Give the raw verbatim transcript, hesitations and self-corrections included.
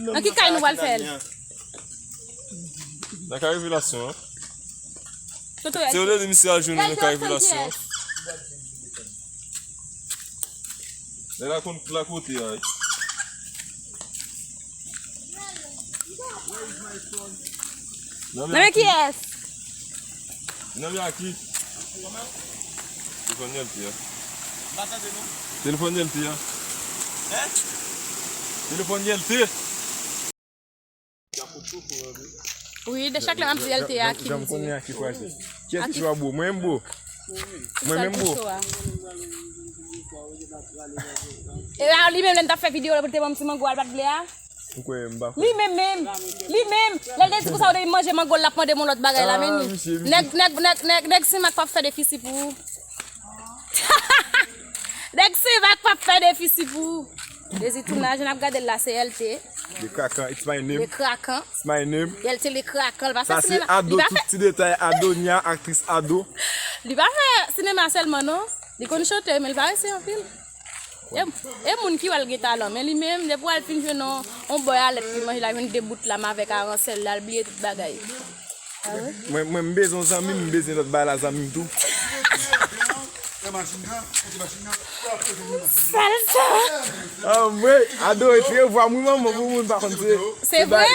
Nan ki kay nou pral fè l? Nan kay revelasyon an. Kote w Se yo te di misye al jwenn nou nan kay revelasyon an. Lè la konn la kote a. Nan men kiyès? Nan men a ki? Telefòn L T a. Telefòn L T a. Telefòn L T. Wi, de chak lè m ap di L T a ki m di. Kiyès ki cho a bo? Mwen menm bo. Mwen menm bo. E la, li menm lè m t ap fè videyo la pou l te ban m ti mango a, l pa t vle a. Ou kwè m pa kwè? Li menm menm. Li menm. Lè l te di konsa, ou te manje mango l, l ap mande m yon lòt bagay la, men li. Nèg, nèg, nèg, nèg, nèg Senmak p ap fè defisi pou ou. Nèg Senmak p ap fè defisi pou ou. Dezi tounaj, n ap gade l la, se L T. Le Krakan, it's my name. Le Krakan. It's my name. L T Le Krakan, l pa fè sinema. Sa se Ado, tout ti detay, Adonia, aktris Ado. Li pa fè sinema sèlman, non. Li konn chante, men li pa resi anpil. E, e moun ki wè l gen talan, men li menm, depi w al fin jwenn yon, yon bòy alèt li manje, l al jwenn de bout lam avèk aransèl, l al bliye tout bagay. Mwen, mwen, m bezwen yon zanmi m, m bezwen lòt bagay la zanmi m tou. Salsa. Anmwey, Ado retire vwa m wi manman, pou moun pa konn se. Se vre?